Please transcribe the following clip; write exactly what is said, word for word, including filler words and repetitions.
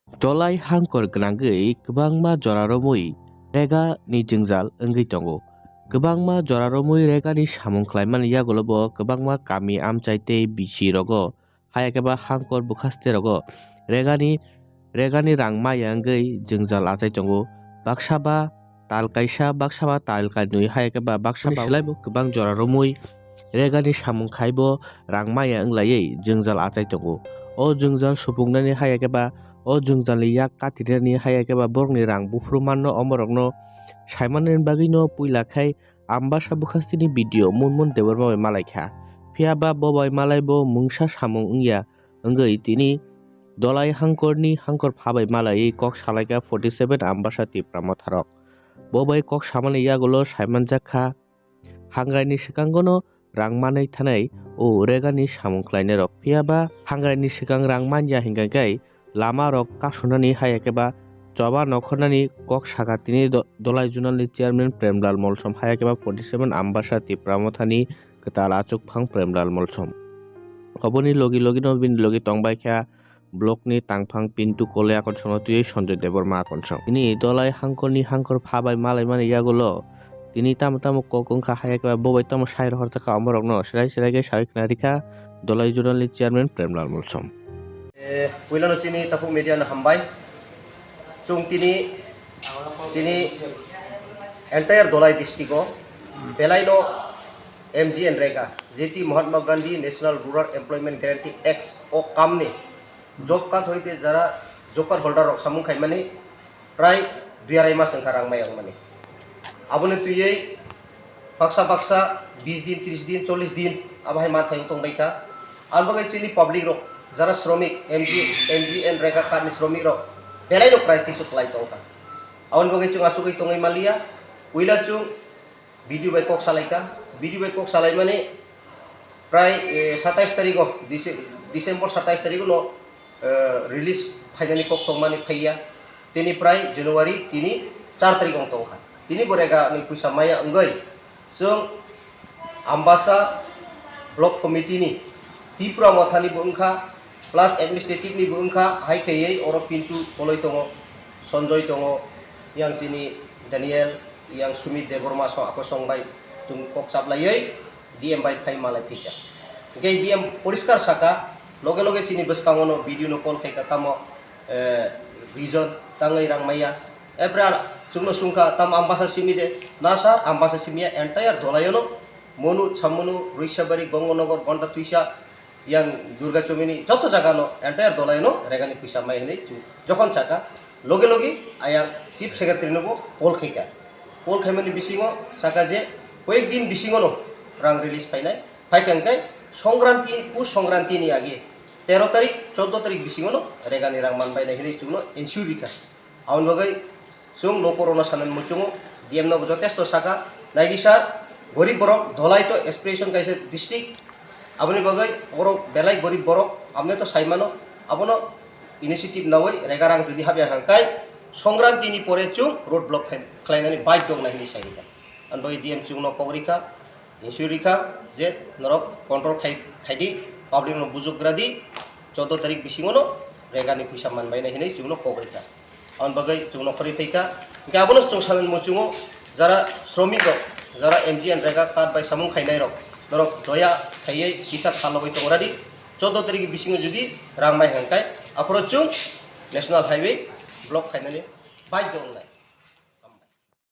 Dolai hangkor gwnangwi kwbangma jora romwi rega ni jwngjal wngwi tongo. Kwbangma jora romwi rega ni samung khlaimani yagulo bo kwbangma kami amchai tei bisi rogo, hai khe ba hangkor bwkhaste rogo rega ni, rega ni rang maya wngwi jwngjal achai tongo. Baksa ba tal kaisa, baksa ba tal kainwi, hai khe ba baksa ba selai bo kwbang jora romwi rega ni samung khai bo rang maya wnglaiwi jwngjal achai tongo. O jwngjal supungnani hai khe ba o jwngjal ni yak katinani hai khe ba borok ni rang buphuru manno omorok no saimani bagwi no puila khai Ambasa bwkhastini video Munmun Debbarma bai malai kha. Phiya ba bo bai malai bo mungsa samung wngya wngwi tini Dolai hangkorni hangkor pha bai malaiwi kok salaikha forty seven Ambasa Tipra Motharok. Bo bai kok samani yagulo saimanjak kha, hangraini swkangono rang manwi thanai o regani samung khlainairok. Phiya ba hangraini swkang rang manya hinkha khe lama rok kasunani hai khe ba choba nokhornani kok saka tini do-, Dolai Zonal ni Chairman Premlal Molsom hai khe ba forty seven Ambasa Tipra Mothani kwtal achukphang Premlal Molsom. Oboni logi logi no bini logi tongbai kha block ni tangphang Pintu Koloi akonsong no twiwi Sanjoy Debbarma akonsong. Tini Dolai hangkor ni hangkor pha bai malai mani yagulo tini tamo tamo kok wngkha hai khe ba bo bai tamo sai rohor jakha omorok no serai serai khe sawi khna rikha Dolai Zonal ni Chairman Premlal Molsom. Eh, puilano chini takhuk media no hambai. Chwng tini chini entire Dolai district o belai no M G N rega, J T Mahatma Gandhi National Rural Employment Guarantee Act o kamni job card hoite jara job card holder rok samung khaimani prai dui arai mas wngkha rang maya wngmani. Aboni twiwi baksa baksa bis din, tris din, chollis din abo hai manthai wng tongbaikha. Ang bagwi chini public rok jara sromik, M G, M G N rega card ni sromik rok belai no crisis o kwlai tongkha. Aboni bagwi chwng asugwi tongwi manliya, puila chwng B D O bai kok salaikha, B D O bai kok salaimani prai, eh, satais tarikh o, Dece-, December satais tarikh no, eh, release phainani kok tongmani phaiya. Tini prai January tini char tarikh wng tongkha. Tini bo rega ni puisa maya wngwi chwng Ambasa Block Committee ni Tipra Mothani bo wngkha, plus administrative ni bo wngkha, hai khaiwi oro Pintu Koloi tongo, Sanjoy tongo, yang chini Daniel, yang Sumit Debbarma so ako song bai chwng kok chaplaiwi D M bai phai malai phika. Hingke D M poriskar saka, loge loge chini bwskango no B D O no call khaika tamo, eh, reason tangwi rang maya. April chwngno sungkha tamo Ambasa simi de, na sir, Ambasa simiya entire Dolayono, Monu, Chamunu, Ruisabari, Gongonogor, Gonda Tuisa, yang Durga Chomini joto jaga no entire Dolai no regani puisa mai hinui chwng jokhon saka loge loge ayang chief secretary no bo call khaika. Call khaimani bisingo saka je koyek din bisingo no rang release phainai. Phaikha hwnkhe Songkranti, Pus Songkranti ni age tero tarik, chordo tarik bisingo no regani rang manbainai hinui chwngno ensure rikha. Aboni bagwi chwng lokorokno sanani muchungo, D M no bo jotesto saka, naidi sir, gorib borok Dolai to aspiration kaisa district, aboni bagwi borok belai gorib borok, aboni to saimano, abono initiative nawi regarang jodi habya hangkai, Songkranti ni pore chwng road block khai-, khlainani baidhyo wngnai hinwi sai rikha. Aboni bagwi D M chwngno kok rikha, ensure rikha je norok control khai, khaidi, public no bujuk gradi, chordo tarik bisingo no regani puisa manbainai hinwi chwngno kok rikha. Aboni bagwi chwngno khorwi phaikha. Hingkhe abono chwng sanani muchungo jara sromik rok, jara M G N rega card bai samung khainai rok, norok doya khaiwi kisa khalogwi tongoradi, chordo tarik bisingo jodi rang mai hangkai, aphuru chwng National Highway block khainani baidhyo wngnai.